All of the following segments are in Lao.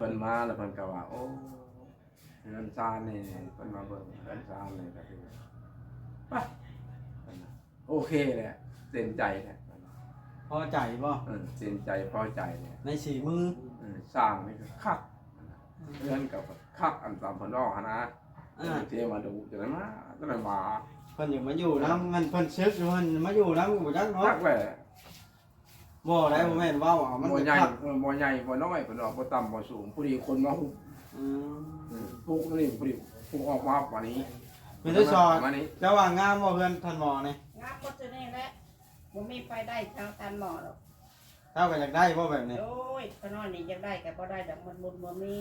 ເພິ່ນມາແລ້ວເພິ່ນກໍວ່າ ໂອ້ ເຮືອນຊານນີ້ ເພິ່ນມາເບິ່ງເຮືອນຊານນີ້ກໍຄື ໄປ ເພິ່ນວ່າ ໂອເຄແຫຼະ ເຕັມໃຈແຫຼະ ພໍໃຈບໍ່? ເອີ ເຕັມໃຈພໍໃຈແຫຼະ ໃນສີມື ເອີ ສ້າງນີ້ກໍຄັກ ເຮືອນກໍຄັກ ອັນຕາມເພິ່ນເວົ້າຫັ້ນນະ ເອີ ເທມາດຸຈັ່ງໃດມາ ຈັ່ງໃດມາ ເພິ່ນຢາກມາຢູ່ນຳ ມັນເພິ່ນເສິກຢູ່ ເພິ່ນມາຢູ່ນຳກໍບໍ່ຈັກເນາະ ຈັກແຫຼະ ບໍ່ໄດ້ ບໍ່ແມ່ນເວົ້າເອົາ ມັນ ບໍ່ໃຫຍ່ ຄັກ ເອີ ບໍ່ໃຫຍ່ບໍ່ນ້ອຍ ເພິ່ນວ່າບໍ່ຕ່ຳບໍ່ສູງ ພໍດີຄົນມາຮຸບ ອືມ ເອີ ປຸກນີ້ ພໍດີປຸກອອກມາປານນີ້ ແມ່ນ ມານີ້ ເຈົ້າວ່າງາມບໍ່ເຮືອນທ່ານໝໍນີ້? ງາມໝົດຢູ່ນີ້ແຫຼະ ບໍ່ມີໃຜໄດ້ເທົ່າທ່ານໝໍດອກ ເຈົ້າກໍຢາກໄດ້ບໍ່ແບບນີ້? ໂອ້ຍ ຂ້ານ້ອຍນີ້ຢາກໄດ້ກໍບໍ່ໄດ້ດອກ ມັນບຸນບໍ່ມີ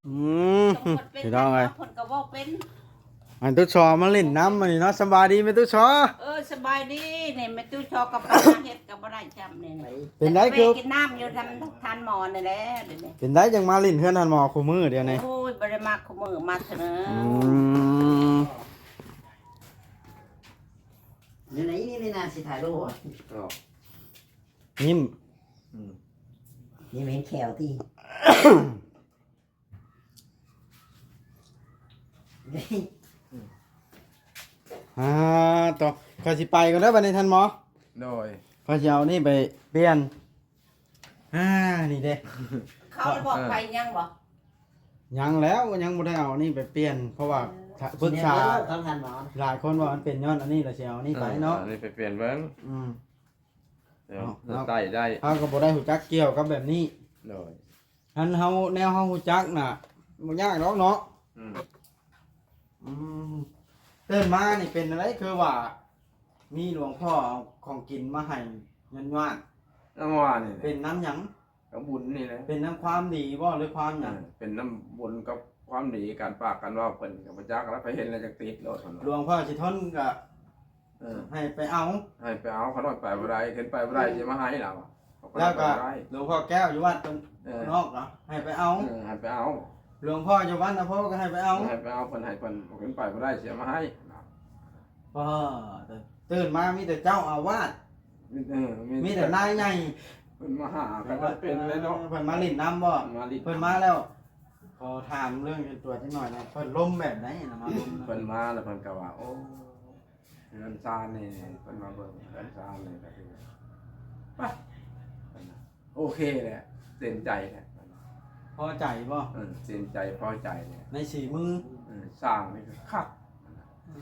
ອືມ ພີ່ນ້ອງເອີຍ ເພິ່ນກໍເວົ້າເປັນ ອັນຕຸຊໍມາຫຼິ້ນນຳມື້ນີ້ເນາະ ສະບາຍດີແມ່ຕຸຊໍ ເອີ ສະບາຍດີ ນີ້ແມ່ຕຸຊໍກັບປາເຮັດກໍບໍ່ໄດ້ຈຳນີ້ ເປັນໄດ ແຕ່ໄປກິນນ້ຳຢູ່ທ່ານ ທ່ານໝໍນີ້ແຫຼະ ເປັນໄດຈັ່ງມາຫຼິ້ນເຮືອນທ່ານໝໍຄູ່ມື້ດຽວນີ້? ໂອ້ຍ ບໍ່ໄດ້ມາຄູ່ມື້ ມາເທື່ອໜຶ່ງ ອືມ ນີ້ນະ ນີ້ນະ ຊິຖ່າຍຮູບ ຍິ້ມ ອືມ ຍິ້ມເຫັນແຂ້ວຕິ? ອ່າ ຕໍ່ ຂ້ອຍຊິໄປກ່ອນເດີບັດນີ້ທ່ານໝໍ ໂດຍ ຂ້ອຍຊິເອົານີ້ໄປປ່ຽນ ອ່າ ນີ້ເດ້ ເຂົາບອກໄປຍັງບໍ່? ຍັງແລ້ວ ຍັງບໍ່ໄດ້ເອົານີ້ໄປປ່ຽນ ເພາະວ່າ ເອີ ປຶກສາ ຊິແນວເບິ່ງເນາະ ທ່ານໝໍ ຫຼາຍຄົນວ່າມັນເປັນຍ້ອນອັນນີ້ ແລ້ວຊິເອົານີ້ໄປເນາະ ເອີ ອັນນີ້ໄປປ່ຽນເບິ່ງ ອືມ ດຽວ ເອົາ ເຮົາ ໃຊ້ໄດ້ ເຮົາກໍບໍ່ໄດ້ຮູ້ຈັກກ່ຽວກັບແບບນີ້ ໂດຍ ຄັນເຮົາ ແນວເຮົາຮູ້ຈັກນະ ບໍ່ຍາກດອກເນາະ ອືມ ອືມ ຕື່ນມານີ້ເປັນຈັ່ງໃດ ຄືວ່າມີຫຼວງພໍ່ເອົາຂອງກິນມາໃຫ້ຍາດໆ ຈັ່ງວ່ານີ້ແຫຼະ ເປັນນຳຫຍັງ? ກໍບຸນນີ້ແຫຼະ ເປັນນຳຄວາມດີບໍ່ ຫຼືຄວາມຫຍັງ? ເອີ ເປັນນຳບຸນກັບຄວາມດີ ການປາກການເວົ້າ ເພິ່ນກໍບໍ່ຈັກແລ້ວ ໃຜເຫັນແລ້ວຈັກຕິດໂລດ ເພິ່ນວ່າ ຫຼວງພໍ່ຊິທົນກໍ ເອີ ໃຫ້ໄປເອົາ ໃຫ້ໄປເອົາ ຂ້ານ້ອຍໄປບໍ່ໄດ້ ຄັນໄປບໍ່ໄດ້ຊິມາໃຫ້ລາວ ແລ້ວກໍ ເຂົາກໍໄປບໍ່ໄດ້ ຫຼວງພໍ່ແກ້ວຢູ່ວັດ ເອີ ນອກກໍໃຫ້ໄປເອົາ ເອີ ໃຫ້ໄປເອົາ ຫຼວງພໍ່ຢູ່ວັດນະໂພກໍໃຫ້ໄປເອົາ ໃຫ້ໄປເອົາ ເພິ່ນໃຫ້ເພິ່ນ ຄັນໄປບໍ່ໄດ້ຊິມາໃຫ້ ເອີ ຕື່ນມາມີແຕ່ເຈົ້າອາວາດ ເອີ ມີ ມີແຕ່ນາຍໃຫຍ່ ເພິ່ນມາຫາກໍເປັນແລ້ວເນາະ ເອີ ເພິ່ນມາຫຼິ້ນນຳບໍ່? ມາຫຼິ້ນ ເພິ່ນມາແລ້ວ ຂໍຖາມເລື່ອງສ່ວນຕົວຈັກໜ່ອຍນະ ເພິ່ນລົມແບບໃດນະ ມາລົມນະ? ເພິ່ນມາແລ້ວເພິ່ນກໍວ່າ ໂອ້ ເຮືອນຊານນີ້ ເພິ່ນມາເບິ່ງເຮືອນຊານນີ້ກໍຄື ໄປ ເພິ່ນວ່າ ໂອເຄແຫຼະ ເຕັມໃຈແຫຼະ ພໍໃຈບໍ່? ເອີ ເຕັມໃຈພໍໃຈແຫຼະ ໃນສີມື ເອີ ສ້າງນີ້ກໍຄັກ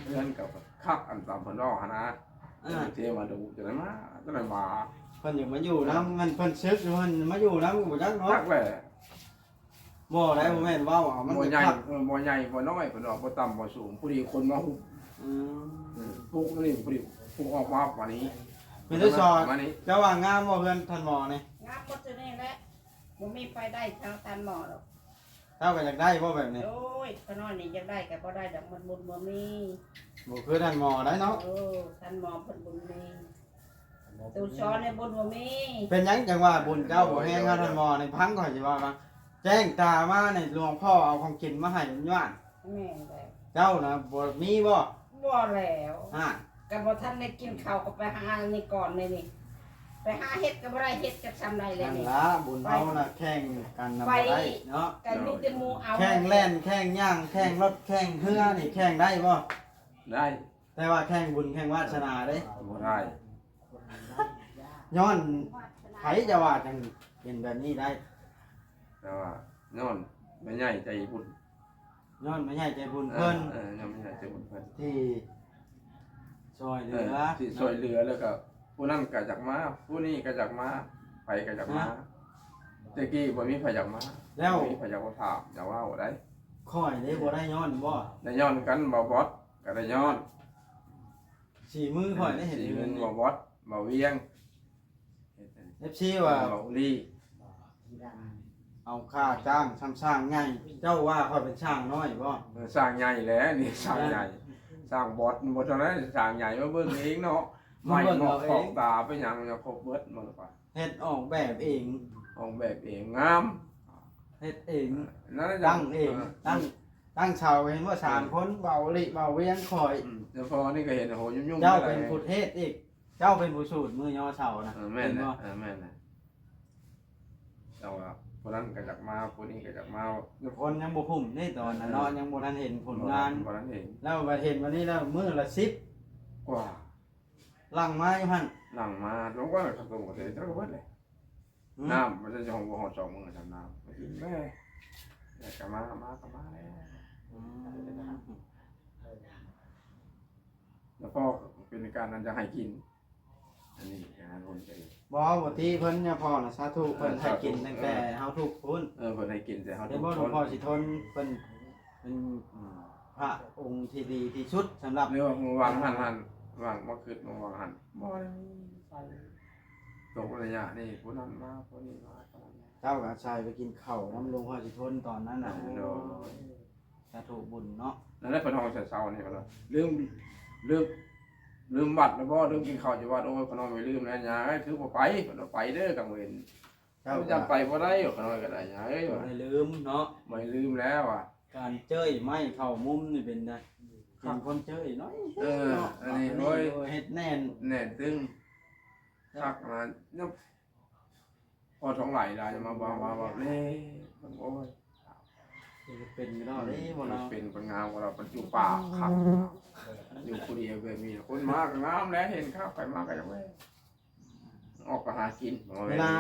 ເຮືອນກໍຄັກ ອັນຕາມເພິ່ນເວົ້າຫັ້ນນະ ເອີ ເທມາດຸຈັ່ງໃດມາ ຈັ່ງໃດມາ ເພິ່ນຢາກມາຢູ່ນຳ ມັນເພິ່ນເສິກຢູ່ ເພິ່ນມາຢູ່ນຳກໍບໍ່ຈັກເນາະ ຈັກແຫຼະ ບໍ່ໄດ້ ບໍ່ແມ່ນເວົ້າເອົາ ມັນ ບໍ່ໃຫຍ່ ຄັກ ເອີ ບໍ່ໃຫຍ່ບໍ່ນ້ອຍ ເພິ່ນວ່າບໍ່ຕ່ຳບໍ່ສູງ ພໍດີຄົນມາຮຸບ ອືມ ເອີ ປຸກນີ້ ພໍດີປຸກອອກມາປານນີ້ ແມ່ນ ມານີ້ ເຈົ້າວ່າງາມບໍ່ເຮືອນທ່ານໝໍນີ້? ງາມໝົດຢູ່ນີ້ແຫຼະ ບໍ່ມີໃຜໄດ້ເທົ່າທ່ານໝໍດອກ ເຈົ້າກໍຢາກໄດ້ບໍ່ແບບນີ້? ໂອ້ຍ ຂ້ານ້ອຍນີ້ຢາກໄດ້ກໍບໍ່ໄດ້ດອກ ມັນບຸນບໍ່ມີ ບໍ່ຄືທ່ານໝໍໄດ໋ເນາະ ໂອ້ ທ່ານໝໍເພິ່ນບຸນມີ ຕຸຊໍນີ້ບຸນບໍ່ມີ ເປັນຫຍັງຈັ່ງວ່າບຸນເຈົ້າບໍ່ແຮງ ເອີ ເຮົາທ່ານໝໍນີ້ ຟັງຂ້ອຍຊິເວົ້ານະ ແຈ້ງຕາມານີ້ ຫຼວງພໍ່ເອົາຂອງກິນມາໃຫ້ຍາດ ແມ່ນແລ້ວ ເຈົ້ານະບໍ່ມີບໍ່? ບໍ່ແລ້ວ ຮະ ກໍບໍ່ທັນໄດ້ກິນເຂົ້າ ກໍໄປຫາອັນນີ້ກ່ອນນີ້ ນີ້ ໄປຫາເຮັດກໍບໍ່ໄດ້ ເຮັດຈັກສ່ຳໃດແລ້ວນີ້ ນັ້ນລະ ບຸນເຮົານະ ແຂ່ງກັນນະ ໄປ ບໍ່ໄດ້ເນາະ ກໍມີແຕ່ໝູ່ເອົາ ແຂ່ງແລ່ນ ແຂ່ງຍ່າງ ແຂ່ງລົດ ແຂ່ງເຮືອນີ້ ແຂ່ງໄດ້ບໍ່? ໄດ້ ແຕ່ວ່າແຂ່ງບຸນແຂ່ງວາສະໜາເດ້ ບໍ່ໄດ້ ຍ້ອນໃຜຈະວ່າຈັ່ງເປັນແບບນີ້ໄດ້? ແຕ່ວ່າຍ້ອນແມ່ໃຫຍ່ໃຈບຸນ ຍ້ອນແມ່ໃຫຍ່ໃຈບຸນເພິ່ນ ເອີ ເອີ ຍ້ອນແມ່ໃຫຍ່ໃຈບຸນເພິ່ນ ທີ່ຊ່ວຍເຫຼືອ ເອີ ທີ່ຊ່ວຍເຫຼືອ ແລ້ວກໍຜູ້ນັ້ນກໍຢາກມາ ຜູ້ນີ້ກໍຢາກມາ ໃຜກໍຢາກມາ ຮະ ແຕ່ກີ້ບໍ່ມີໃຜຢາກມາ ແລ້ວ ບໍ່ມີໃຜຢາກມາຖາມ ຢາກເວົ້າໄດ໋ ຂ້ອຍເດ້ບໍ່ໄດ້ຍ້ອນບໍ່? ໄດ້ຍ້ອນກັນ ບ່າວບອດ ກໍໄດ້ຍ້ອນ ສີມືຂ້ອຍໄດ້ເຮັດ ສີມື ເຮືອນນີ້ ບ່າວບອດ ບ່າວວຽງ ເອັຟຊີວ່າ ບ່າວລີ ເອົາຄ່າຈ້າງຊ່ຳຊ່າງໃຫຍ່ ເຈົ້າວ່າຂ້ອຍເປັນຊ່າງນ້ອຍບໍ່? ເອີ ຊ່າງໃຫຍ່ແຫຼະ ນີ້ຊ່າງໃຫຍ່ ຊ່າງບອດ ບໍ່ເທົ່າໃດ ຊ່າງໃຫຍ່ມາເບິ່ງເອງເນາະ ມາເບິ່ງເອົາເອງ ໄມ້ໝອກຂອບຕາໄປຫຍັງ ມັນກໍຄົບເບິດໝົດວ່າ ເຮັດອອກແບບເອງ ອອກແບບເອງ ງາມ ເຮັດເອງ ເອີ ນັ້ນລະ ຕັ້ງເອງ ເອີ ຕັ້ງ ຕັ້ງເສົາ ເຫັນບໍ່ ສາມ ເອີ ຄົນ ເບົາລິເບົາວຽງຂ້ອຍ ອືມ ແຕ່ພໍນີ້ກໍເຫັນ ໂອ້ໂຫ ຫຍຸ້ງໆ ເຈົ້າເປັນຜູ້ເທດອີກ ເຈົ້າເປັນຜູ້ສູດມືຍໍເສົານະ ເອີ ແມ່ນແຫຼະ ເຫັນບໍ່ ເອີ ແມ່ນແຫຼະ ແຕ່ວ່າຜູ້ນັ້ນກໍຢາກມາ ຜູ້ນີ້ກໍຢາກມາ ຄົນຍັງບໍ່ຄຸ້ມເດ້ຕອນນັ້ນເນາະ ເອີ ຍັງບໍ່ທັນເຫັນຜົນງານ ບໍ່ທັນເຫັນ ແລ້ວບັດເຫັນວັນນີ້ແລ້ວ ມື້ລະສິບກວ່າ ຫຼັ່ງມາຢູ່ຫັ້ນ ຫຼັ່ງມາ ລົງວ່າເຂົາຕົງປະເທດ ເຈົ້າກໍເບິດເລີຍ ອືມ ນ້ຳມັນຈະຮອດ ບໍ່ຮອດສອງມື້ ນ້ຳ ມາກິນແດ່ ແລ້ວກໍມາ ມາກໍມາແລ້ວ ອືມ ແລ້ວພໍເປັນການນັ້ນ ຢາກໃຫ້ກິນ ອັນນີ້ຫາຄົນໃຈ ບໍ່ ບໍ່ຕິເພິ່ນຍາພໍ່ນະ ສາທຸ ເອີ ເພິ່ນໃຫ້ກິນ ສາທຸ ຕັ້ງແຕ່ ເອີ ເຮົາທຸກພຸ້ນ ເອີ ເພິ່ນໃຫ້ກິນແຕ່ເຮົາທຸກພຸ້ນ ເຫັນບໍ່ ຫຼວງພໍ່ສີທົນ ເພິ່ນເປັນ ອືມ ພະອົງທີ່ດີທີ່ສຸດສຳລັບ ຫຼືວ່າເມື່ອວາງຫັ້ນ ຫັ້ນ ວາງ ບໍ່ຄິດເມື່ອວາງຫັ້ນ ບໍ່ໄດ້ມີໃຜຕົກໄລຍະນີ້ ຜູ້ນັ້ນມາ ຜູ້ນີ້ມາ ຜູ້ນັ້ນມາ ເຈົ້າກໍອາໄສໄປກິນເຂົ້ານຳຫຼວງພໍ່ສີທົນຕອນນັ້ນນະ ເອີ ໂດຍ ໂອ້ຍ ສາທຸບຸນເນາະ ນັ້ນແຫຼະ ເພິ່ນຮ້ອງເຊົ້າໆນີ້ ເພິ່ນວ່າ ລືມ ລືມ ລືມວັດແລ້ວບໍ່ ລືມກິນເຂົ້າຢູ່ວັດ ໂອ້ຍ ຂ້ານ້ອຍບໍ່ລືມແລ້ວ ຍາເອີຍ ຄືບໍ່ໄປ ເພິ່ນວ່າ ໄປເດີກາງເວັນ ເຈົ້າ ເຈົ້າໄປບໍ່ໄດ້ ຂ້ານ້ອຍກໍໄດ້ ຍາເອີຍ ບໍ່ໄດ້ລືມເນາະ ບໍ່ໄດ້ລືມແລ້ວວ່າ ການເຈີ້ຍໄມ້ເຂົ້າມຸມນີ້ເປັນໃດ ເປັນຄົນເຈີ້ຍນ້ອຍ ເອີ ເນາະ ອັນນີ້ ໂອ້ຍ ເຮັດແໜ້ນ ແໜ້ນຕຶງ ຄັກມາ ພໍທ້ອງໄຫຼຫຼາຍ ມາເວົ້າ ມາເວົ້າເລີຍ ໂອ້ຍ ເປັນກໍໄດ້ບໍ່ເນາະ ເປັນຄົນງາມ ເວລາປັນຈຸປາກຄັກ ຢູ່ຜູ້ດຽວແບບນີ້ ຄົນມາກໍງາມແຫຼະ ເຫັນຄັກ ໃຜມາກໍຢາກແວ່ ອອກໄປຫາກິນ ເວລາ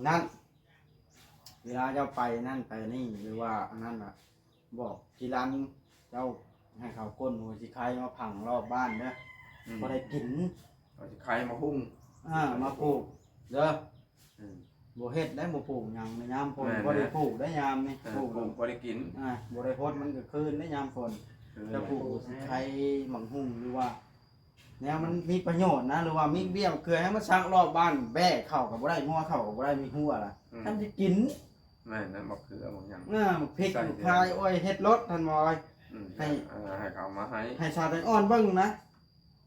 ນັ້ນ ເວລາເຈົ້າໄປນັ້ນໄປນີ້ ຫຼືວ່າອັນນັ້ນນະ ບອກຈີລັນເຈົ້າໃຫ້ເຂົາກົ້ນຫົວສີໄຄມາຝັງລອບບ້ານເດີ ອືມ ບໍ່ໄດ້ກິນ ເອົາສີໄຄມາຫຸ່ງ ອ່າ ມາປູກເດີ ອືມ ບໍ່ເຮັດໄດ້ ບໍ່ປູກຫຍັງໃນຍາມຝົນ ແມ່ນແຫຼະ ບໍ່ໄດ້ປູກໄດ້ຍາມນີ້ ເອີ ປູກ ປູກບໍ່ໄດ້ກິນ ອ່າ ບໍ່ໄດ້ຫົດ ມັນກໍຄືນໄດ້ຍາມຝົນ ຄືນ ຈະປູກສີໄຄ ໝາກຫຸ່ງ ຫຼືວ່າ ແນວມັນມີປະໂຫຍດນະ ຫຼືວ່າມີເບ້ຍເກືອໃຫ້ມັນສັກລອບບ້ານ ແບ້ເຂົ້າກໍບໍ່ໄດ້ ງົວເຂົ້າກໍບໍ່ໄດ້ ມີຫົວລະ ອືມ ຄັນຊິກິນ ແມ່ນນະ ໝາກເຂືອ ໝາກຫຍັງ ເອີ ໝາກພິກ ໃສ່ ໝາກພາຍ ໂອ້ຍ ເຮັດໂລດ ທ່ານໝໍ ອືມ ໃຫ້ ເອີ ໃຫ້ເຂົາມາໃຫ້ ໃຫ້ຊາວແຕງອ່ອນເບິ່ງນະ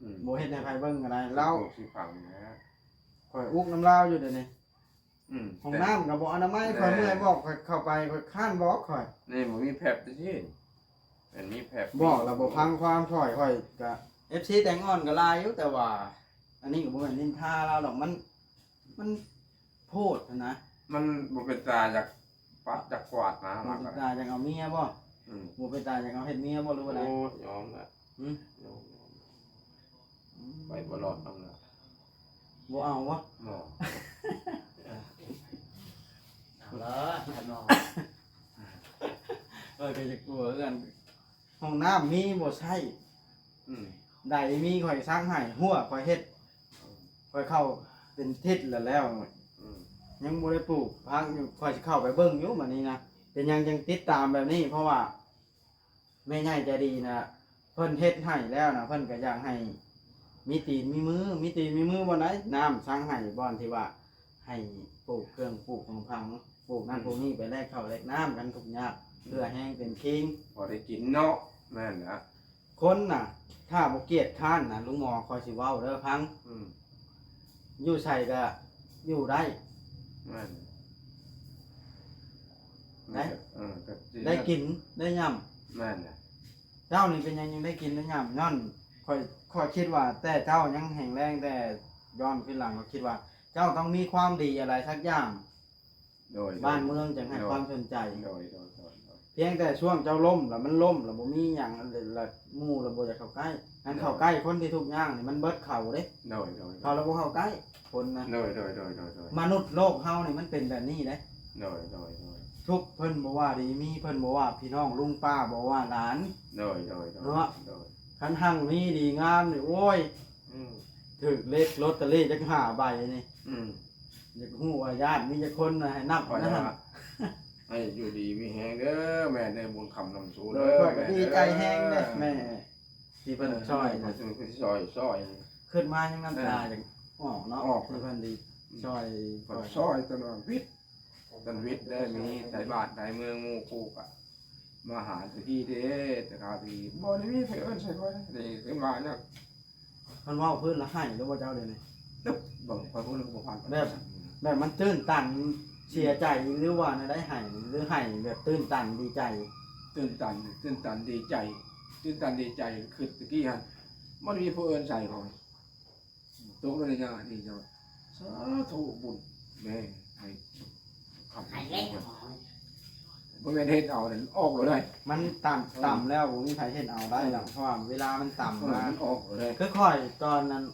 ອືມ ບໍ່ເຮັດໃຫ້ໃຜເບິ່ງກໍໄດ້ ລາວ ຊິປູກຊິຝັງນະ ຂ້ອຍອຸກນຳລາວຢູ່ດຽວນີ້ ອືມ ຫ້ອງນ້ຳກໍບໍ່ອະນາໄມ ແຕ່ ຂ້ອຍເມື່ອຍບອກ ຂ້ອຍເຂົ້າໄປ ຂ້ອຍຄ້ານບອກ ຂ້ອຍ ນີ້ບໍ່ມີແຟັບຕິ ແມ່ນມີແຟັບ ບອກແລ້ວບໍ່ຟັງຄວາມຂ້ອຍ ຂ້ອຍກະ ເອັຟຊີແຕງອ່ອນກໍຫຼາຍຢູ່ ແຕ່ວ່າອັນນີ້ກໍບໍ່ແມ່ນນິນທາລາວດອກ ມັນ ມັນໂພດຫັ້ນນະ ມັນບໍ່ເປັນຕາຢາກປັດຢາກກວາດນະ ບໍ່ເປັນຕາຢາກເອົາເມຍບໍ່? ອືມ ບໍ່ເປັນຕາຢາກເອົາເຮັດເມຍບໍ່ ຫຼືວ່າໃດ? ໂອ້ ຍອມລະ ຫຶ? ຍອມ ຍອມ ອືມ ໄປບໍ່ລອດນຳລະ ບໍ່ເອົາບໍ່? ບໍ່ ເອົາລະ ທ່ານນ້ອງ ຂ້ອຍກໍຢາກກົວຄືກັນ ຫ້ອງນ້ຳມີບໍ່ໃຊ້ ອືມ ໃດມີຂ້ອຍສັກໃຫ້ ຮົ້ວຂ້ອຍເຮັດ ອືມ ຂ້ອຍເຂົ້າເປັນທິດລະແລ້ວ ອືມ ຍັງບໍ່ໄດ້ປູກຜັກຢູ່ ຂ້ອຍຊິເຂົ້າໄປເບິ່ງຢູ່ບັດນີ້ນະ ເປັນຫຍັງຈັ່ງຕິດຕາມແບບນີ້ ເພາະວ່າແມ່ໃຫຍ່ໃຈດີນະ ເພິ່ນເຮັດໃຫ້ແລ້ວນະ ເພິ່ນກໍຢາກໃຫ້ມີຕີນມີມື ມີຕີນມີມືບ່ອນໃດ ນ້ຳສັກໃຫ້ ບ່ອນທີ່ວ່າໃຫ້ປູກເຄື່ອງປູກຂອງຝັງ ປູກນັ້ນ ອືມ ປູກນີ້ ໄປແລກເຂົ້າແລກນ້ຳກັນທຸກຍາກ ເພື່ອແຮງເປັນຄີງ ພໍໄດ້ກິນເນາະ ແມ່ນລະ ຄົນນະ ຖ້າບໍ່ກຽດຄ້ານນະ ລຸງໝໍ ຂ້ອຍຊິເວົ້າເດີ ຟັງ ອືມ ຢູ່ໃສກະຢູ່ໄດ້ ແມ່ນ ໄດ້ ເອີ ກໍຊິໄດ້ກິນໄດ້ຫຍ້ຳ ແມ່ນລະ ເຈົ້ານີ້ເປັນຫຍັງຍັງໄດ້ກິນໄດ້ຫຍ້ຳ ຍ້ອນຂ້ອຍ ຂ້ອຍຄິດວ່າແຕ່ເຈົ້າຍັງແຮງແຮງ ແຕ່ຍ້ອນຄືນຫຼັງ ຂ້ອຍຄິດວ່າເຈົ້າຕ້ອງມີຄວາມດີອະໄລສັກຢ່າງ ໂດຍ ໂດຍ ບ້ານເມືອງຈັ່ງໃຫ້ ໂດຍ ຄວາມສົນໃຈ ໂດຍ ໂດຍ ໂດຍ ໂດຍ ພຽງແຕ່ຊ່ວງເຈົ້າລົ້ມລະ ມັນລົ້ມລະ ບໍ່ມີຫຍັງລະ ໝູ່ລະບໍ່ຢາກເຂົ້າໃກ້ ອັນ ໂດຍ ເຂົ້າໃກ້ຄົນທີ່ທຸກຍາກນີ້ ມັນເບິດເຂົາເດ້ ໂດຍ ໂດຍ ໂດຍ ເຂົາລະບໍ່ເຂົ້າໃກ້ຄົນນະ ໂດຍ ໂດຍ ໂດຍ ໂດຍ ໂດຍ ມະນຸດໂລກເຮົານີ້ມັນເປັນແບບນີ້ເດ້ ໂດຍ ໂດຍ ໂດຍ ທຸກເພິ່ນບໍ່ວ່າດີມີ ເພິ່ນບໍ່ວ່າພີ່ນ້ອງລຸງປ້າ ບໍ່ວ່າຫຼານ ໂດຍ ໂດຍ ໂດຍ ເນາະ ໂດຍ ຄັນຮັ່ງມີດີງາມນີ້ ໂອ້ຍ ອືມ ຖືກເລກລອດເຕີຣີຈັກຫ້າໃບນີ້ ອືມ ຢາກຮູ້ວ່າຍາດມີຈັກຄົນນະ ໃຫ້ນັບນະ ໃຫ້ຢູ່ດີມີແຮງເດີ ແມ່ເດີ ບຸນຄຳນຳຊູເດີ ຂ້ອຍກໍດີໃຈແຮງເດ້ແມ່ ທີ່ເພິ່ນ ເອີ ຊ່ອຍນະ ເພິ່ນຊ່ອຍ ຊ່ອຍ ຂຶ້ນມາຍັງນ້ຳຕາ ເອີ ຢາກອອກເນາະ ອອກ ທີ່ເພິ່ນດີ ອືມ ຊ່ອຍ ເພິ່ນຊ່ອຍຕະຫຼອດວິດ ເພິ່ນວິດໄດ້ ມີໄທບ້ານໄທເມືອງ ໝູ່ຄູ່ກະມາຫາແຕ່ກີ້ເດ້ ແຕ່ຄາວທີ່ບໍ່ໄດ້ມີໃຜເອີ້ນໃສ່ຂ້ອຍເດ້ ຂຶ້ນມາແລ້ວ ຄັນເວົ້າພື້ນລະໄຫ້ຫຼືບໍ່ເຈົ້າດຽວນີ້? ເອີ ບາງ ຂ້ອຍເວົ້າແລ້ວກໍບໍ່ຜ່ານປານໃດ. ແບບ ແບບມັນຕື່ນຕັນເສຍໃຈ ຫຼືວ່າແນວໃດ ໄຫ້ ຫຼືໄຫ້ແບບຕື່ນຕັນດີໃຈ? ຕື່ນຕັນ ຕື່ນຕັນດີໃຈ ຕື່ນຕັນດີໃຈ. ຄືຕະກີ້ຫັ້ນ ມັນມີຜູ້ເອີ້ນໃສ່ຂ້ອຍ ຕົກໃນຍານີ້ເຈົ້າ ສາທຸບຸນແມ່ໃຫ້ ໃຫ້ແລ້ວ ບໍ່ແມ່ນເຮັດເອົານັ້ນ ອອກໂລດເດ້. ມັນຕຳ ເອີ ຕຳແລ້ວບໍ່ມີໃຜເຮັດເອົາໄດ້ດອກ ເອີ ເພາະວ່າເວລາມັນຕຳ ເອີ ມາ ມັນອອກໂລດເດ້. ຄືຂ້ອຍຕອນນັ້ນ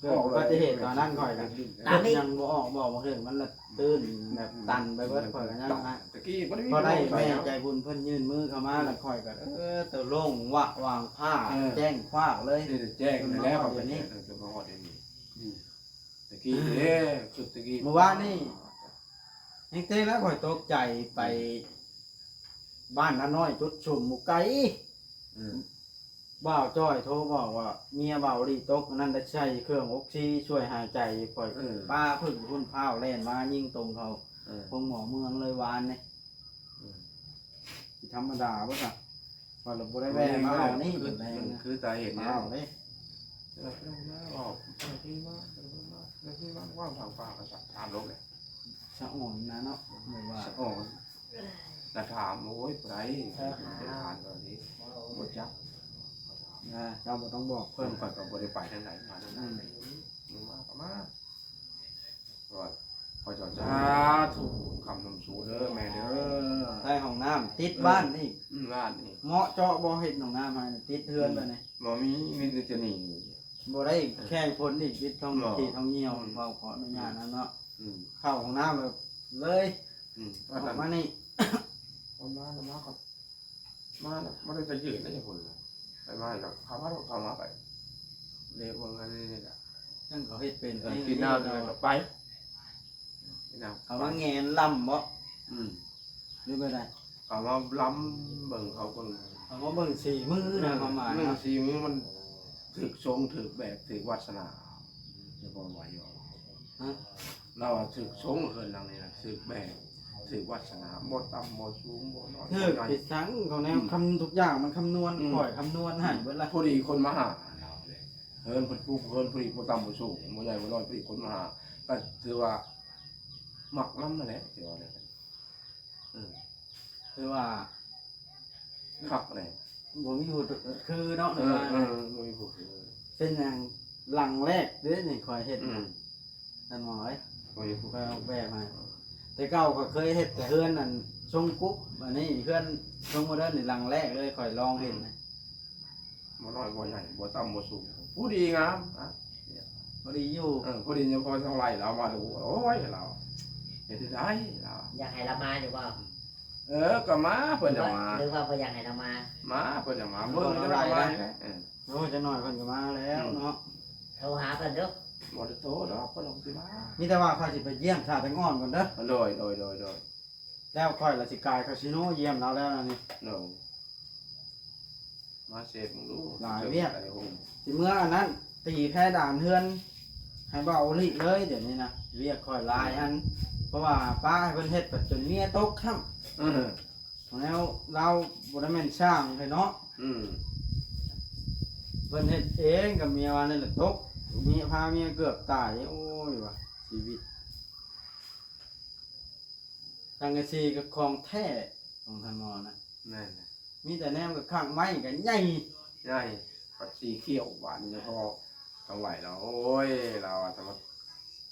ເກີດອຸບັດຕິເຫດຕອນນັ້ນ ຂ້ອຍກໍ ຕຳອີກ ຍັງບໍ່ອອກບໍ່ ບໍ່ເຖິງ ມັນລະຕື່ນແບບ ອືມ ຕັນໄປເບິດ. ຂ້ອຍກໍຍັງ ຕະກີ້ບໍ່ໄດ້ມີ ພໍໄດ້ແມ່ໃຈບຸນເພິ່ນຍື່ນມືເຂົ້າມາ ແລ້ວຂ້ອຍກໍ ເອີ ໂຕໂລ່ງວະວາງ ຟ້າ ເອີ ແຈ້ງຂວາກເລີຍ. ເອີ ແຈ້ງແລ້ວ ເຂົ້າມາຮອດດຽວນີ້ ເອີ ຈົນມາຮອດດຽວນີ້. ອືມ ຕະກີ້ເດ້ ຊຸດຕະກີ້ ມື້ວານນີ້ ແຮງເຕະແລ້ວ ຂ້ອຍຕົກໃຈໄປ ອືມ ບ້ານນານ້ອຍ ຈຸດຊຸມໝູ່ໄກ່. ອືມ ບ່າວຈ້ອຍໂທບອກວ່າ ເມຍບ່າວລີຕົກ ອັນນັ້ນໄດ້ໃສ່ເຄື່ອງອົກຊີຊ່ວຍຫາຍໃຈ. ຂ້ອຍ ເອີ ປ້າເພິ່ນພຸ້ນ ພ້າວແລ່ນມາຍິງຕົງເຂົ້າ ເອີ ໂຮງໝໍເມືອງເລີຍວານນີ້. ອືມ ຊິທຳມະດາບໍ່ຊະ ວ່າລະບໍ່ໄດ້ແວ່ມາເອົານີ້. ຄື ຄືຕາເຫັນນີ້ ເອົາເດ້ ເອີ ເພິ່ນມາເວົ້າ ເພິ່ນມາ ເພິ່ນມາ ເພິ່ນມາເວົ້າທາງປ່າກໍສະ ຖາມລົງເລີຍ ສະອອນນະເນາະ ແບບວ່າ ສະອອນ ລະຖາມ ໂອ້ຍ ຜູ້ໃດ ເອີ ເປັນທ່ານແບບນີ້ ບໍ່ຈັກ ນະ ເຈົ້າບໍ່ຕ້ອງບອກເພິ່ນ ຂ້ອຍກໍບໍ່ໄດ້ໄປທາງໃດມາທາງໃດ ອືມ ມາກໍມາ. ຂໍເຈົ້າສາທຸບຸນຄ້ຳນຳຊູເດີແມ່ເດີ. ໃສ່ຫ້ອງນ້ຳຕິດບ້ານອີກ ອືມ ບ້ານອີກ ເໝາະເຈາະບໍ່ ເຮັດຫ້ອງນ້ຳໃຫ້ ຕິດເຮືອນ ອືມ ບາດນີ້ ບໍ່ມີ ມີແຕ່ຈະໜີ ບໍ່ໄດ້ ເອີ ແຂ່ງຜົນອີກ ຕິດທ້ອງ ບໍ່ ທີ່ທ້ອງຍ່ຽວ ອືມ ເວົ້າຂໍອະນຸຍາດນຳເນາະ ອືມ ເຂົ້າຫ້ອງນ້ຳແລ້ວເລີຍ ອືມ ອອກມານີ້ ອອກມາ ອອກມາກ່ອນ. ມາແລ້ວ ບໍ່ໄດ້ໄປຢືນໃນພຸ້ນ ໄປມາແລ້ວເຂົ້າມາໂລດ ເຂົ້າມາໄປ ເລະເບິ່ງອັນນີ້ນີ້ແຫຼະ ຈັ່ງເຂົາເຮັດເປັນ ເອີ ເອງ ກິນນ້ຳ ນີ້ ແລ້ວກໍໄປ ກິນນ້ຳ ເຂົາມາແງນລຳບໍ? ອືມ ຫຼືແບບໃດ? ເຂົາມາລຳເບິ່ງ ເຂົາເບິ່ງ ເຂົາມາເບິ່ງສີມືນະ ເອີ ຄວາມໝາຍ ເບິ່ງ ນະ ສີມືມັນຖືກຊົງ ຖືກແບບ ຖືກວາດສະໜາ ຈະບໍ່ໄຫວ ຮະ ລາວວ່າຖືກຊົງ ເຮືອນຫຼັງນີ້ນະ ຖືກແບບ ຖືກວາດສະໜາ ບໍ່ຕ່ຳບໍ່ສູງ ບໍ່ນ້ອຍ ຖືກ ບໍ່ໃຫຍ່ ຜິດສັງ ເຂົາແນວ ອືມ ຄຳ ທຸກຢ່າງມັນຄຳນວນ ອືມ ຂ້ອຍຄຳນວນໃຫ້ເບິດລະ ພໍດີຄົນມາຫາລາວເດ້ ເຮືອນເພິ່ນປຸກເຮືອນພໍດີ ບໍ່ຕ່ຳບໍ່ສູງ ບໍ່ໃຫຍ່ບໍ່ນ້ອຍ ພໍດີຄົນມາຫາ ກໍຖືວ່າມັກນຳຫັ້ນແຫຼະ ຊິວ່າແນວໃດ ເອີ ຄືວ່າ ຄັກແຫຼະ ບໍ່ມີຜູ້ຄືເນາະ ເອີ ເອີ ບໍ່ມີຜູ້ຄື ເປັນຫຍັງຫຼັງແລກເດ້ນີ້ຂ້ອຍເຮັດ ອືມ ນະ ທ່ານໝໍເອີຍ ບໍ່ມີຜູ້ ຂ້ອຍອອກແບບໃຫ້ ແຕ່ເກົ່າຂ້ອຍເຄີຍເຮັດແຕ່ເຮືອນອັນຊົງກຸບ ອັນນີ້ເຮືອນຊົງໂມເດີນນີ້ຫຼັງແລກເລີຍ ຂ້ອຍລອງເຮັດ ອືມ ນະ ບໍ່ນ້ອຍບໍ່ໃຫຍ່ ບໍ່ຕ່ຳບໍ່ສູງ ພໍດີງາມ ອະ ພໍດີຢູ່ ເອີ ພໍດີ ພໍທາງໄລ່ລາວມາດູ ໂອ້ຍ ລາວເຮັດໄດ້ ລາວ ຢາກໃຫ້ລາວມາຢູ່ບໍ່? ເອີ ກໍມາ ເພິ່ນຈະມາ ຫຼືວ່າ ຫຼືວ່າບໍ່ຢາກໃຫ້ລາວມາ? ມາ ເພິ່ນຈະມາ ເບິ່ງ ເພິ່ນຈະມາ ເອີ ໂອ້ ຈັກໜ້ອຍເພິ່ນກໍມາແລ້ວ ອືມ ເນາະ ໂທຫາເພິ່ນດູ ບໍ່ໄດ້ໂທດອກ ເພິ່ນກໍຊິມາ ມີແຕ່ວ່າຂ້ອຍຊິໄປຢ້ຽມສາແຕງອ່ອນກ່ອນເດີ ໂດຍ ໂດຍ ໂດຍ ໂດຍ ແລ້ວຂ້ອຍລະຊິກາຍຄາສິໂນຢ້ຽມລາວແລ້ວນະນີ້ ໂດຍ ມາເຊັກເບິ່ງດູ ຫຼາຍວຽກ ຊິເມືອອັນນັ້ນ ຕີແພດານເຮືອນໃຫ້ບ່າວໂອລິເລີຍ ດຽວນີ້ນະ ວຽກຂ້ອຍຫຼາຍອັນ ເພາະວ່າປ້າໃຫ້ເພິ່ນເຮັດ ຈົນເມຍຕົກຊ້ຳ ເອີ ແລ້ວລາວບໍ່ໄດ້ແມ່ນຊ່າງໃດເນາະ ອືມ ເພິ່ນເຮັດເອງກັບເມຍວ່ານັ້ນແຫຼະ ຕົກ ເມຍ ພາເມຍເກືອບຕາຍ ໂອ້ຍ ວ່າຊີວິດ ສັງກະສີກໍຂອງແທ້ຂອງທ່ານໝໍນະ ແມ່ນແຫຼະ ມີແຕ່ແນວກໍຂ້າງໄມ້ກໍໃຫຍ່ ໃຫຍ່ ປັດສີຂຽວບາດນີ້ພໍທັງໄຫຼແລ້ວ ໂອ້ຍ ລາວວ່າ ທຳມະ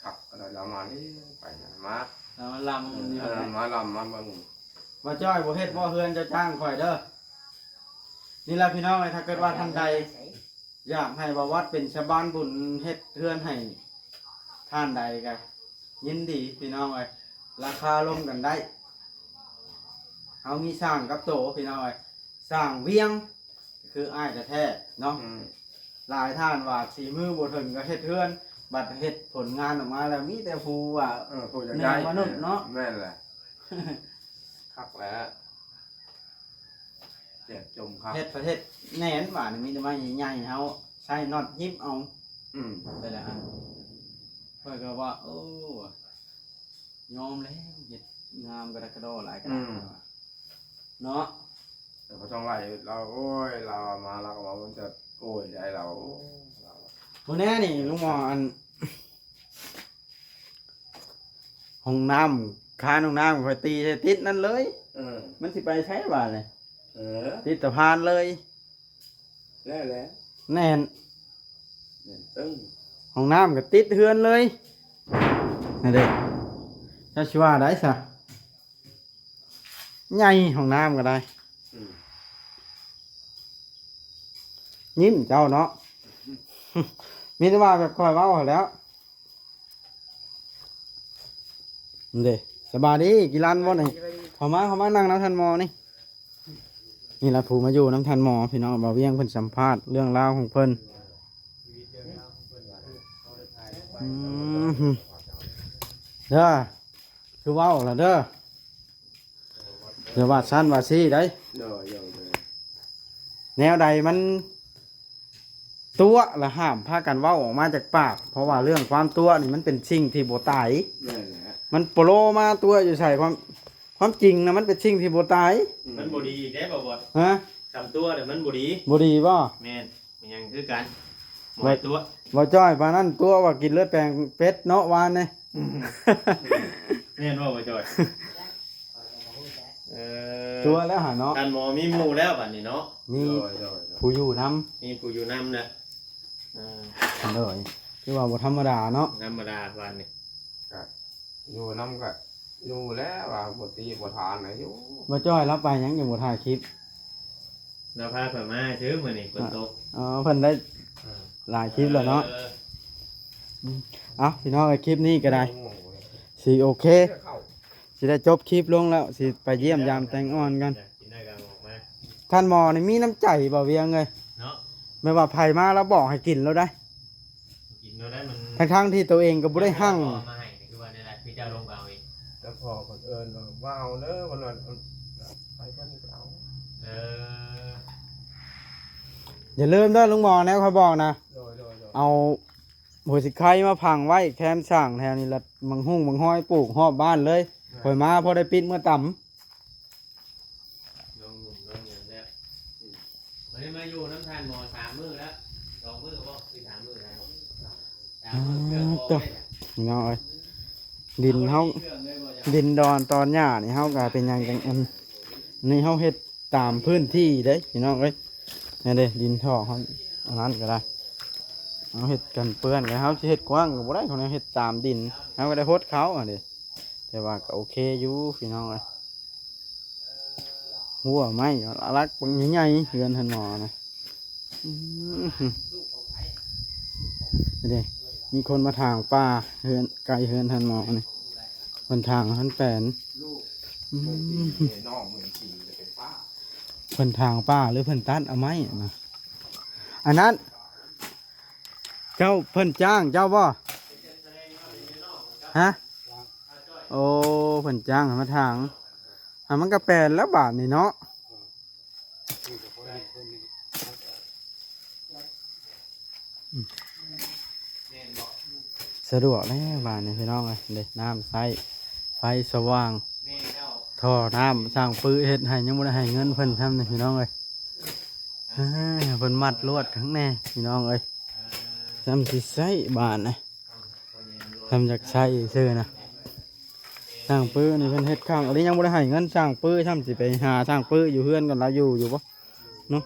ຄັກກໍໄດ້ລາວມາເລີຍ ໄປມາ ລາວມາລຳ ເອີ ຢູ່ ເອີ ມາລຳມາເບິ່ງ ວ່າຈ້ອຍບໍ່ເຮັດບໍ່ເຮືອນ ເຈົ້າຈ້າງຂ້ອຍເດີ ນີ້ລະພີ່ນ້ອງເອີຍ ຖ້າເກີດວ່າທ່ານໃດ ຢາກໃຫ້ບ່າວວັດເປັນຊາວບ້ານບຸນເຮັດເຮືອນໃຫ້ທ່ານໃດກະຍິນດີພີ່ນ້ອງເອີຍ ລາຄາລົມກັນໄດ້ ເຮົາມີຊ່າງກັບໂຕພີ່ນ້ອງເອີຍ ຊ່າງວຽງ ຄືອ້າຍແທ້ໆເນາະ ອືມ ຫຼາຍທ່ານວ່າສີມືບໍ່ເຖິງກໍເຮັດເຮືອນ ບັດເຮັດຜົນງານອອກມາແລ້ວມີແຕ່ຜູ້ວ່າ ເອີ ຜູ້ຢາກໄດ້ ເນື້ອມະນຸດເນາະ ແມ່ນແຫຼະ ຄັກແຫຼະ ແຈກຈົມຄັກ ເຮັດ ເຮັດແໜ້ນບາດນີ້ ມີແຕ່ໄມ້ໃຫຍ່ໆ ເຮົາໃຊ້ນັອດຫຍິບເອົາ ອືມ ໄປແລ້ວ ຂ້ອຍກໍວ່າ ໂອ້ ຍອມແລ້ວ ເຮັດງາມກະດະກະດໍຫຼາຍກະດະ ອືມ ເນາະ ແຕ່ບໍ່ຕ້ອງໄລ່ລາວ ໂອ້ຍ ລາວມາ ລາວກໍວ່າມັນຈະໂອ້ຍໄດ້ລາວ ໂອ້ ລາວ ບໍ່ແນ່ນີ້ ລຸງໝໍ ອັນ ຫ້ອງນ້ຳ ຄານຫ້ອງນ້ຳຂ້ອຍຕີໃສ່ຕິດນັ້ນເລີຍ. ເອີ ມັນຊິໄປໃສບາດນີ້? ເອີ ຕິດຕະພານເລີຍ. ແລ້ວແຫຼະ ແໜ້ນ ແໜ້ນຕຶ້ງ. ຫ້ອງນ້ຳກໍຕິດເຮືອນເລີຍ ນັ້ນເດ້. ເຈົ້າຊິວ່າໃດຊະ? ໃຫຍ່ຫ້ອງນ້ຳກໍໄດ້. ອືມ ຍິ້ມເຈົ້າເນາະ. ມີແຕ່ວ່າແບບຂ້ອຍເວົ້າຫັ້ນແຫຼ້ວ. ເດ້ ສະບາຍດີ ກິລັນບໍ່ນີ້? ເຂົ້າມາ ເຂົ້າມານັ່ງນຳທ່ານໝໍນີ້. ນີ້ລະຜູ້ມາຢູ່ນຳທ່ານໝໍ ພີ່ນ້ອງ. ບ່າວວຽງເພິ່ນສຳພາດເລື່ອງລາວຂອງເພິ່ນ. ອືມ ເດີ ຄືເວົ້າລະເດີ. ຢ່າວ່າຊັ້ນວ່າຊີ້ໄດ໋. ໂດຍ ໂດຍ ໂດຍ. ແນວໃດມັນຕົວະລະຫ້າມພາກັນເວົ້າອອກມາຈາກປາກ ເພາະວ່າເລື່ອງຄວາມຕົວະນີ້ມັນເປັນສິ່ງທີ່ບໍ່ຕາຍ. ແມ່ນແຫຼະ ມັນໂປໂລມາຕົວະຢູ່ໃສ? ຄວາມ ຄວາມຈິງນະ ມັນເປັນສິ່ງທີ່ບໍ່ຕາຍ. ອືມ ມັນບໍ່ດີເດ້ ບໍ່ບອດ. ຮະ? ຄຳຕົວະນະມັນບໍ່ດີ. ບໍ່ດີບໍ່? ແມ່ນ. ມັນຍັງຄືກັນ ບໍ່ໃຫ້ຕົວະ. ບໍ່ຈ້ອຍປານນັ້ນ ຕົວະວ່າກິນເລືອດແປງເປັດເນາະວານນີ້. ແມ່ນບໍ່ ບໍ່ຈ້ອຍ? ເອີ ຕົວະແລ້ວຫາເນາະ. ທ່ານໝໍມີໝູ່ແລ້ວບັດນີ້ເນາະ. ມີ ໂດຍ ໂດຍ ໂດຍ ຜູ້ຢູ່ນຳ. ມີຜູ້ຢູ່ນຳແລ້ວ. ເອີ ໂດຍ ຖືວ່າບໍ່ທຳມະດາເນາະ. ທຳມະດາບາດນີ້ ກໍຢູ່ນຳກໍຢູ່ແລ້ວ ວ່າບໍ່ຕີບໍ່ທານນະຢູ່. ບໍ່ຈ້ອຍລາວໄປຫຍັງຍັງບໍ່ຖ່າຍຄລິບ? ລາວພາຂ້ອຍມາຊື່ມື້ນີ້ ຝົນຕົກ. ອໍ ເພິ່ນໄດ້ ເອີ ຫຼາຍຄລິບແລ້ວເນາະ. ເອີ ອືມ ເອົ້າ ພີ່ນ້ອງເອີຍ ຄລິບນີ້ກໍໄດ້ ໂອ້ຍ ຊິໂອເຄ ຊິໄດ້ຈົບຄລິບລົງແລ້ວ ຊິໄປຢ້ຽມຢາມແຕງອ່ອນກັນ. ກິນໄດ້ກໍເອົາອອກມາ. ທ່ານໝໍນີ້ມີນ້ຳໃຈບໍ່ວຽງເອີຍເນາະ. ແມ່ນວ່າໃຜມາລາວບອກໃຫ້ກິນໂລດໄດ໋. ກິນໂລດໄດ໋ ມັນ ທັງໆທີ່ໂຕເອງກໍບໍ່ໄດ້ຮັ່ງ. ເອົາມາໃຫ້ນີ້ຄືວ່າແນວໃດ? ຄືເຈົ້າລົງໄປເອົາເອງ? ແຕ່ພໍ່ເພິ່ນເອີ້ນວ່າ ມາເອົາເດີ ເພິ່ນວ່າ ໄປເພິ່ນກໍເອົາ. ເອີ ຢ່າລືມເດີລຸງໝໍ ແນວຂ້ອຍບອກນະ. ໂດຍ ໂດຍ ໂດຍ. ເອົາຫົວຊິໄຄມາຝັງໄວ້ແຄມສ້າງແຖວນີ້ລະ ບັກຮຸ່ງບັກຮອຍປູກຮອບບ້ານເລີຍ. ແມ່ນ. ຂ້ອຍມາພໍໄດ້ປິດເມືອຕຳ. ລວມໜຸ່ມລວມຫຍັງແລ້ວ. ອືມ ບັດນີ້ມາຢູ່ນຳທ່ານໝໍສາມມື້ແລ້ວ ສອງມື້ບໍ່ ຄືສາມມື້ແລ້ວ. ສາມມື້ ເຄື່ອງອອກເລີຍ. ພີ່ນ້ອງເອີຍ ດິນເຮົາ ດິນດອນຕອນຫຍ້ານີ້ ເຮົາກໍເປັນຫຍັງຈັ່ງ ອັນນີ້ເຮົາເຮັດຕາມພື້ນທີ່ເດ້ ພີ່ນ້ອງເອີຍ. ນັ້ນເດ້ ດິນທໍ່ເຮົາ ອັນນັ້ນກໍໄດ້ ເຮົາເຮັດກັນເປື້ອນ ແລ້ວເຮົາຊິເຮັດກວ້າງກໍບໍ່ໄດ້ ເຮົາເຮັດຕາມດິນ ເຮົາກໍໄດ້ຫົດເຂົາ ອັນນີ້ ແຕ່ວ່າກໍໂອເຄຢູ່ ພີ່ນ້ອງເອີຍ. ຫົວໄມ້ຫຼັກບັກໃຫຍ່ໆ ເຮືອນທ່ານໝໍນະ. ອືມ ນີ້ເດ້ ມີຄົນມາຖາງປ່າເຮືອນ ໃກ້ເຮືອນທ່ານໝໍນີ້ ເພິ່ນຖາງ ເພິ່ນແປນ. ອືມ ເພິ່ນຖາງປ່າ ຫຼື ເພິ່ນຕັດເອົາໄມ້ນະ? ອັນນັ້ນ ເຈົ້າ ເພິ່ນຈ້າງເຈົ້າບໍ່? ຮະ? ໂອ້ ເພິ່ນຈ້າງໃຫ້ມາຖາງ ຫາ ມັນກໍແປນແລ້ວບາດນີ້ເນາະ. ສະດວກແລ້ວບາດນີ້ ພີ່ນ້ອງເອີຍ. ເດ້ ນ້ຳໃຊ້ ໄຟສະຫວ່າງ ທໍ່ນ້ຳ ຊ່າງປືເຮັດໃຫ້ ຍັງບໍ່ໄດ້ໃຫ້ເງິນເພິ່ນຊ້ຳນີ້ ພີ່ນ້ອງເອີຍ. ເອີ ເພິ່ນມັດລວດຂ້າງແນ່ ພີ່ນ້ອງເອີຍ. ຊ້ຳຊິໃຊ້ບາດນະ ຊ້ຳຢາກໃຊ້ຊື່ນະ. ຊ່າງປືນີ້ເພິ່ນເຮັດຂ້າງ ອັນນີ້ຍັງບໍ່ໄດ້ໃຫ້ເງິນຊ່າງປືຊ້ຳ. ຊິໄປຫາຊ່າງປືຢູ່ເຮືອນກ່ອນ ລາວຢູ່ ຢູ່ບໍ່ເນາະ?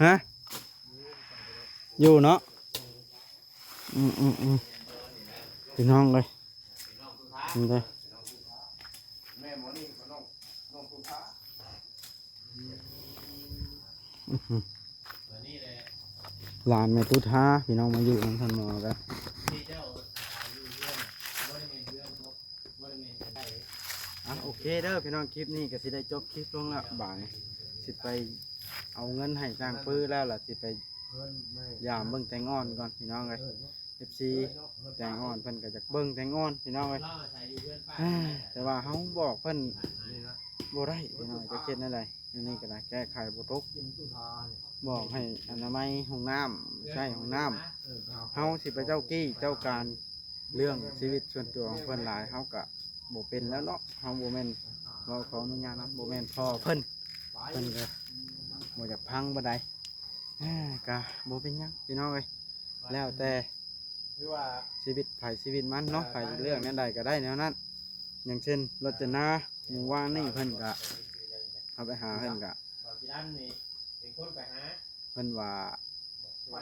ຮະ? ຢູ່ເນາະ. ອືມໆໆ ພີ່ນ້ອງເອີຍ ນີ້ເດ້. ອື ຫຼານແມ່ຕຸທາ ພີ່ນ້ອງ ມາຢູ່ນຳທ່ານໝໍກະ. ອ່ະ ໂອເຄເດີພີ່ນ້ອງ ຄລິບນີ້ກະຊິໄດ້ຈົບຄລິບລົງແລ້ວ. ບາດນີ້ຊິໄປເອົາເງິນໃຫ້ຊ່າງປືແລ້ວ ລະຊິໄປຢາມເບິ່ງແຕງອ່ອນກ່ອນ ພີ່ນ້ອງເອີຍ. ເອັຟຊີ ແຕງອ່ອນ ເພິ່ນກໍຢາກເບິ່ງແຕງອ່ອນ ພີ່ນ້ອງເອີຍ. ແຕ່ວ່າເຮົາບອກເພິ່ນບໍ່ໄດ້ ພີ່ນ້ອງ ຈະເຮັດແນວໃດ? ອັນນີ້ກໍໄດ້ແກ້ໄຂບໍ່ຕົກ ບອກໃຫ້ອະນາໄມຫ້ອງນ້ຳ ໃຊ້ຫ້ອງນ້ຳ. ເຮົາຊິໄປເຈົ້າກີ້ເຈົ້າການເລື່ອງຊີວິດສ່ວນຕົວຂອງເພິ່ນຫຼາຍ ເຮົາກໍບໍ່ເປັນແລ້ວເນາະ. ເຮົາບໍ່ແມ່ນ ເວົ້າຂໍອະນຸຍາດນຳ ບໍ່ແມ່ນພໍ່ເພິ່ນ ເພິ່ນກໍບໍ່ຢາກຟັງປານໃດ. ເອີ ກະບໍ່ເປັນຫຍັງ ພີ່ນ້ອງເອີຍ ແລ້ວແຕ່ ຄືວ່າ ຊີວິດໃຜຊີວິດມັນເນາະ ໃຜເລືອກແນວໃດກໍໄດ້ແນວນັ້ນ. ຢ່າງເຊັ່ນ ລົດຈະນາ ມື້ວານນີ້ເພິ່ນກະ ເຮົາໄປຫາເພິ່ນກະ ເວົ້າຈີດຳນີ້ເປັນຄົນໄປຫາ ເພິ່ນວ່າ ໄປ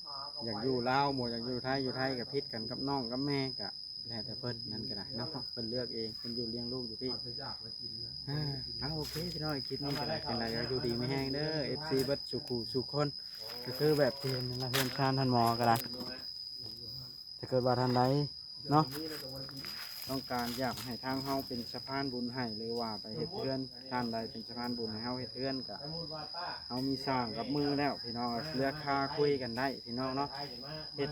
ຫາກໍ ຢາກຢູ່ລາວ ບໍ່ຢາກຢູ່ໄທ ຢູ່ໄທກໍຜິດກັນກັບນ້ອງກັບແມ່ ກະແລ້ວແຕ່ເພິ່ນນັ້ນກໍໄດ້ເນາະ ເພິ່ນເລືອກເອງ ເພິ່ນຢູ່ລ້ຽງລູກຢູ່ພີ້. ເອົາ ໂອເຄ ພີ່ນ້ອງ ຄລິບນີ້ກໍໄດ້ ຈັ່ງໃດກໍຢູ່ດີມີແຮງເດີ ເອັຟຊີ ເບິດສູ່ຄູ່ສູ່ຄົນ. ກໍຄືແບບທີ່ເຫັນນັ້ນລະ ເຮືອນຊານທ່ານໝໍກໍໄດ້ ຖ້າເກີດວ່າທ່ານໃດເນາະ ຕ້ອງການຢາກໃຫ້ທາງເຮົາເປັນສະພານບຸນໃຫ້ ຫຼືວ່າໄປເຮັດເຮືອນ ທ່ານໃດເປັນສະພານບຸນໃຫ້ເຮົາເຮັດເຮືອນ ກະເຮົາມີສ້າງກັບມືແລ້ວ ພີ່ນ້ອງ ເຫຼືອຄາຄຸຍກັນໄດ້ ພີ່ນ້ອງເນາະ ເຮັດ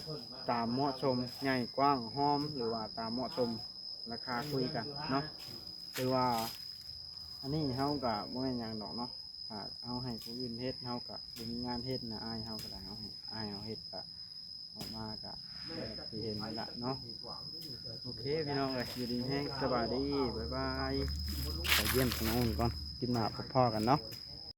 ຕາມເໝາະສົມ ໃຫຍ່ກວ້າງຫອມ ຫຼືວ່າຕາມເໝາະສົມ ລາຄາຄຸຍກັນເນາະ. ຄືວ່າ ອັນນີ້ເຮົາກະບໍ່ແມ່ນຫຍັງດອກເນາະ ຖ້າເຮົາໃຫ້ຜູ້ອື່ນເຮັດ ເຮົາກະບໍ່ມີງານເຮັດນະ ອ້າຍເຮົາກໍໄດ້ ເຮົາໃຫ້ອ້າຍເຮົາເຮັດ ກະອອກມາກະແບບທີ່ເຫັນນີ້ລະເນາະ. ໂອເຄ ພີ່ນ້ອງເອີຍ ຢູ່ດີມີແຮງ ສະບາຍດີ ບາຍບາຍ. ຂໍຢ້ຽມທາງນັ້ນກ່ອນ ຄລິບໜ້າພົບພໍ້ກັນເນາະ.